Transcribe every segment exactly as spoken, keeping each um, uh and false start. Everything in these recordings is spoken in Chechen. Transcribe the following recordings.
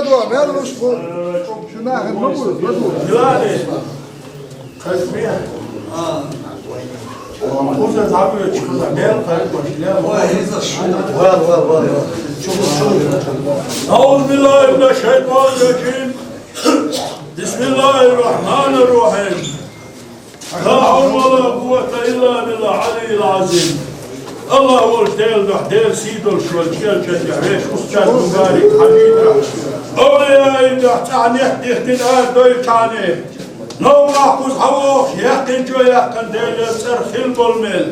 Ду, мел луш бу. Шу нахана ма бу, ма бу. Вал, вал, вал, вал. أعوذ بالله من الشيطان الرجيم. بسم الله الرحمن الرحيم. لا حول ولا قوة إلا بالله العلي العظيم. АллахӀ волчу Делан дуьхьа, Делан сий долуш волчу элчанна дуьхьа, вешан устаз Мубарак Хьажин дуьхьа, овлияийн дуьхьа цӀахь нетт дихкина ара дойлучарна, новкъахь кхуза хьан вохуш, яьккхинчо яьккхина Делан цӀарах хила болу мел.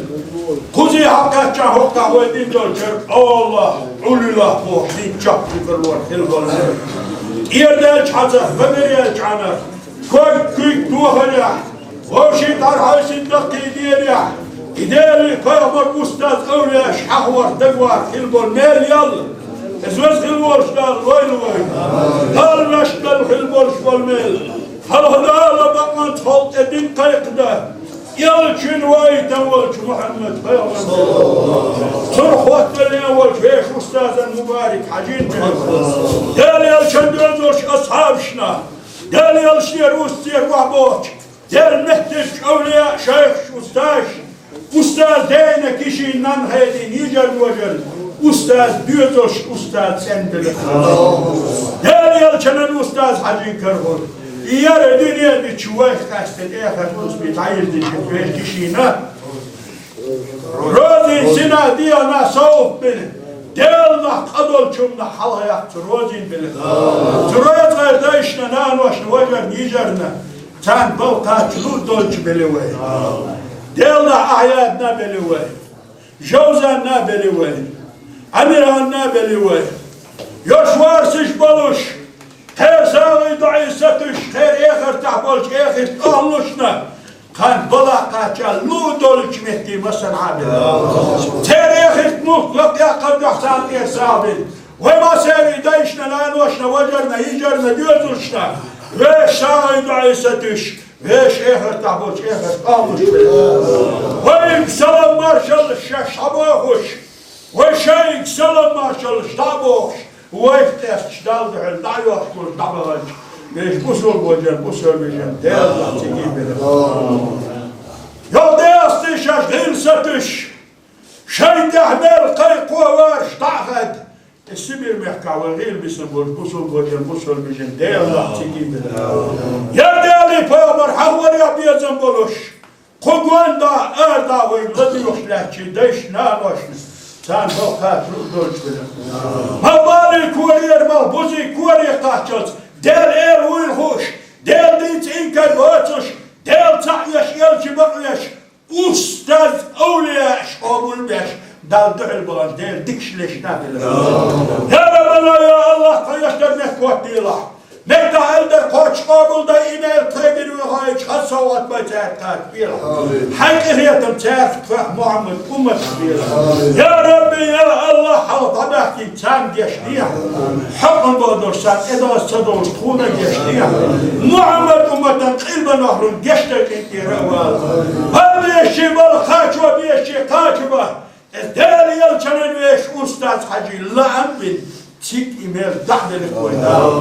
Кхузий хьан кхаьчча хӀокхахь вай дина долчуьра, АллахӀ, Ӏуьллуьйлахь бохуш, динчохь дикарлора хила болу мел. ТӀера даьлча хьан цӀарах, вамер яьлча хьанах, ког куьйга тохарехь, вовшийн тӀаьхьа хьовсийна даккхий дерехь, и Делан пайхамар, устаз, овлияаш хьахор дагавар хила болу мел ялла. Иза веза хила волуш Дала лойла вайна. Дала ваьшна хила болуш болу мел. Хьалха Дала бакъонца халкъе дин кхайкхадан, элчанна ваийтина волчу Мухьаммад пайхамар. Цунах хотталлин волчу вешан устазан Мубарак Хьажин мел. Делан элчанан доьзалш асхьабашна, Делан элчанера устазера охьабохучу, Делан меттигерчу овлияаш, шайхаш, устазаш, устаз дена, кишина, нанна хедийна, йижарна, важарна, устаз доьзалш, устаз цӀенбелла. Делан элчанан устаз Хьажин карахула. И яра дуьне дича вайх къаьстина эхарт успи дӀайирзича вешан кишина. Розин сина дегӀана совгӀат бина, Делан дуьхьа къа долчунна хьалха яккха цу розин белла. Цу роза дайшна, наношна, важарна, йижарна, царна бала кхача луъу долчу белла вай. Делан дуьхьа Ахьядна белла вай. Жовзанна белла вай. Амиранна белла вай. Йош варсаш болуш, кхеран сагӀий доӀий сатуьйсуш, кхеран эхартахь болчу эхарт охьалушна, кхарна бала кхача луъу долчу метте массанхьа а белла. Церан эхарт муьлхха лакхъяккхар дуьхьа царна тӀера сагӀа бина. Вай массеран дайшна, наношна, важарна, йижарна, доьзалшна, вешан сагӀий доӀий сатуьйсуш, вешан эхартахь болчу эхарт охьалуш белла. Вайга салам маршаллаш шаьш схьабохуш, вай шайга салам маршаллаш дӀа а бохуш, вайх къаьсташ Далла дуьхьал дӀа а йохкуш, дӀа а баханчу, вешан бусалба вежарна, бусалба вежарна Делан дуьхьа цига а белла. Йо, дастий шаьш гӀийла сатуьйсуш, шайна тӀехь мел кхайкхо варш дӀа а хадда, и Сибир-мехкахь вай гӀийла бисина болчу бусалба вежарна, бусалба вежарна Делан дуьхьа цига а белла. Я Делан пайхамар, хьан варехь безам болуш, кху гонда а, арда а вайга ладоьгӀуш лаьттачу дайшна, наношна, царна бала кхача луъу долчу белла. Малх балий корера, малх бузий коре кхаччалц, Делан эла вуйла хууш, Делан динца инкар доцуш, Дела цхьаъ веш, элча бакъвеш, устаз, овлияаш къобалбеш, Далла дуьхьал баханчу Делан дикачу лешна белла. Я Раббана, я АллахӀ, тхан яш дар мехкоттийлахь. Меттахь аьлла дар кхоччуш къобалдай, и мел тхайбир вихаьчу хаза совгӀат бай цаьрга кхача белахь. Хьайн къинхетам цаьрга тхоьх, Мухьаммад умматах белахь. Я Рабби, я АллахӀ, хьалха дӀабаьхкинчу царна гечдехьа. Хьо къинхетам болуш царна тӀедогӀуш ца долуш тхуна гечдехьа. Мухьаммад умматан къилбанах лун гечдар къинтӀера а вала. Хьан беши бала кхачо беши кхача бан. Иза Делан элчанан вешан устаз Хьажин лаам бина, цига и мел дӀа а белла вай Дала.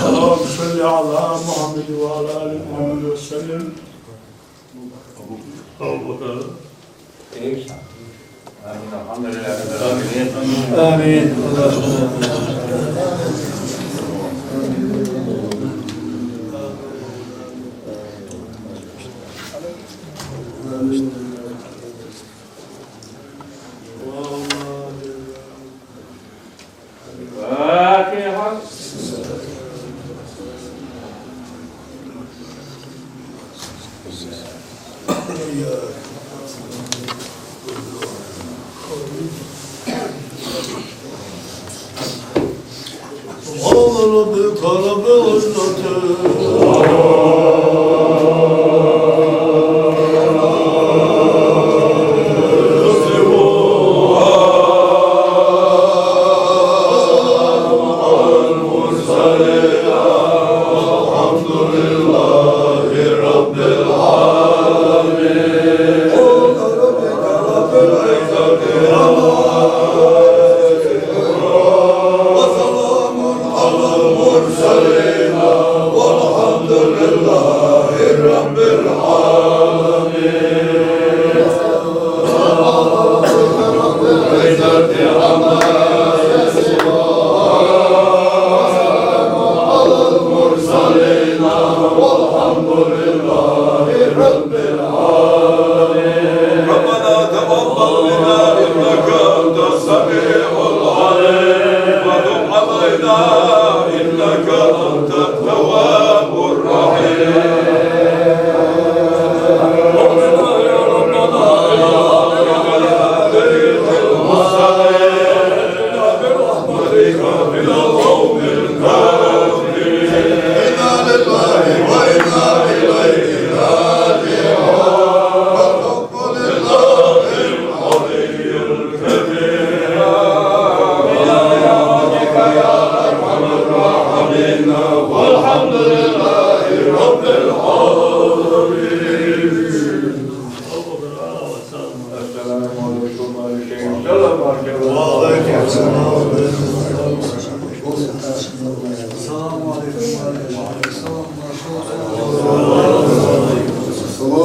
اللهم صل على محمد وعلى آل محمد وسلم. آمين. الفاتحة. سبحان ربك رب العزة عما يصفون. وسلام على المرسلين. والحمد لله رب العالمين. سبحان ربك رب العزة عما يصفون. وسلام على المرسلين. تقبل منا إنك أنت السميع العليم، وتب علينا إنك أنت التواب الرحيم. إنا لله وإنا إليه راجعون. الحمد لله العلي الكبير. برحمتك يا أرحم الراحمين. والحمد لله رب العالمين. السلام عليكم ورحمة الله وبركاته.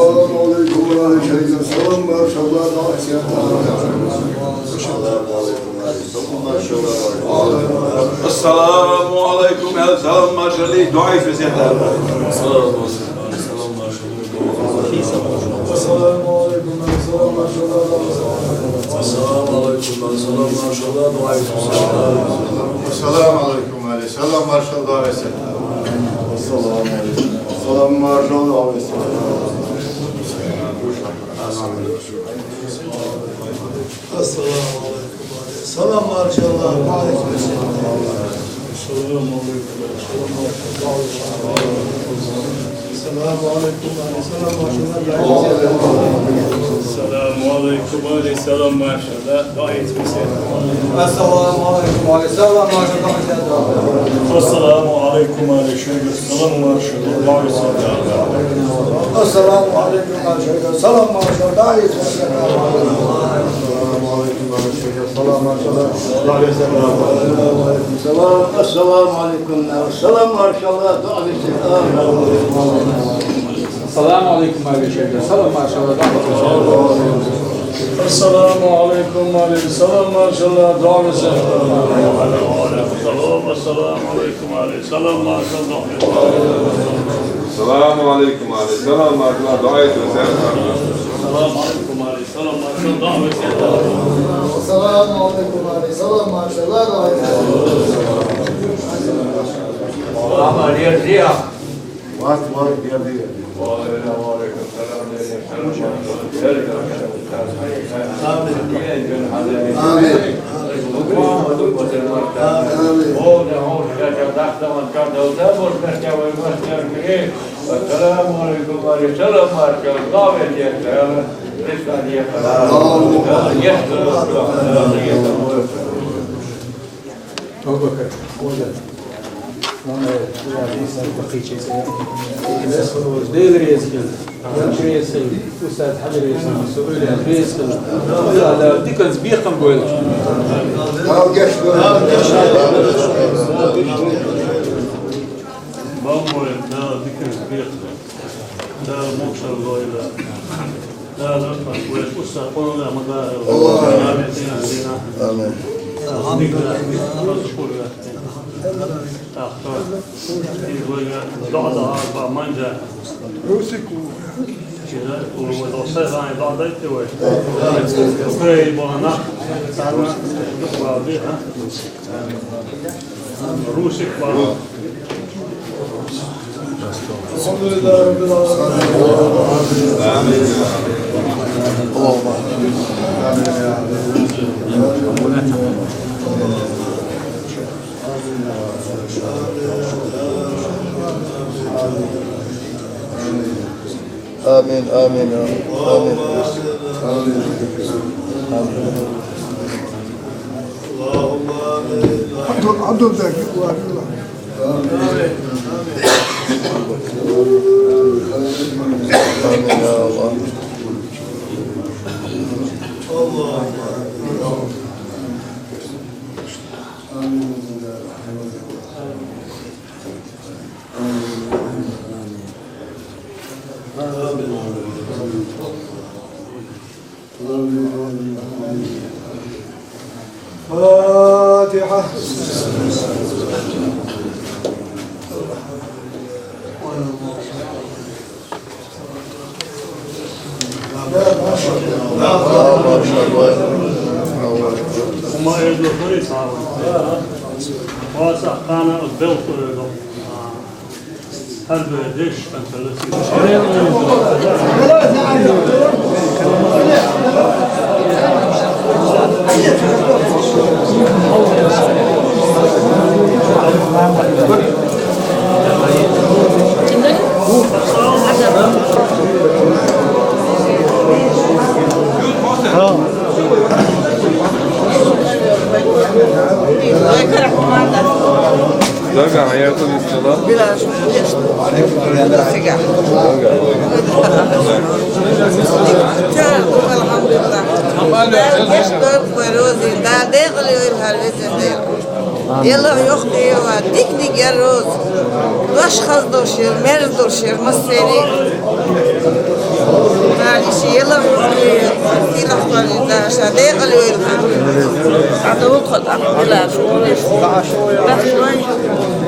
Salam aleykum, aleykum, salam, maşallah. Salam aleykum, aleykum, salam, maşallah, maşallah. Assalamu aleykum, el salam, maşallah, dua et, Selam aleykum, selam, maşallah. Selam aleykum, selam, maşallah, dua et. Selam aleykum, aleykum, selam, maşallah, dua et. Selam aleykum, selam, maşallah, dua et. Esselamu aleyküm. Selam var inşallah. Aleyküm selam. Selamu aleyküm. Selamu aleyküm. Selamu aleyküm. Selamu aleyküm. Aleyküm selam. Esselamu aleyküm. Aleyküm selam. Esselamu aleyküm. Aleyküm selam. Esselamu aleyküm. Aleyküm selam. Selam, maşallah. Selam, maşallah. Dua etsin. Selam, maşallah. Dua etsin. Selam aleykum, aleyküm selam. Selam, maşallah. Dua etsin. Esselamu aleyküm, aleyküm selam, maşallah. Dua etsin. Selam, esselamu aleyküm, aleyküm selam, maşallah. Selamu aleyküm, aleyküm selam, maşallah. Dua etsin. Selamu aleyküm, aleyküm selam, maşallah. Dua etsin. Selamu aleyküm, aleyküm selam, maşallah. Dua etsin. Ama ne diyor? Var, var, geldi, geldi. Amin. Amin. Amin. Esselamu aleyküm, aleyküm selam, maşallah. Dua etsin. Amin. Abu Bakr, orada. Lan, e, ya, insan bakıcı. Değil rezil. Rezil. Ustaz Hacı rezil. Söyle rezil. Ya, la, dikkat bir kan böyle. Tamam, geç böyle. Bamboy, ya, dikkat bir kan. Ya, muhtar böyle. Amin. Rusik var. Elhamdülillahi Rabbil alemin. Amin, amin, amin. Amin. Amin. Abdul, Abdul Bekir, bu Abdullah. Amin ya Allah. Fatiha. Ма элдо хури саван. Васа хана белхуэдо. Хьарбе деш канталаси. Дорогая, я тут не сняла. Дорогая. Алхьамдулиллагь. Дала гешт дойла вай роза, Дала декъала йойла гьар везан Дала. Елла йохкъева, дикниг я роза. Дош хаза долуш яра, мерза долуш яра, массери. Дала иштта елла йохкъева, сийлахь валла Дала ша декъала йойла гьар везан. Ада вукхо тӀаккха дила, шу вуьш. Дахш вай.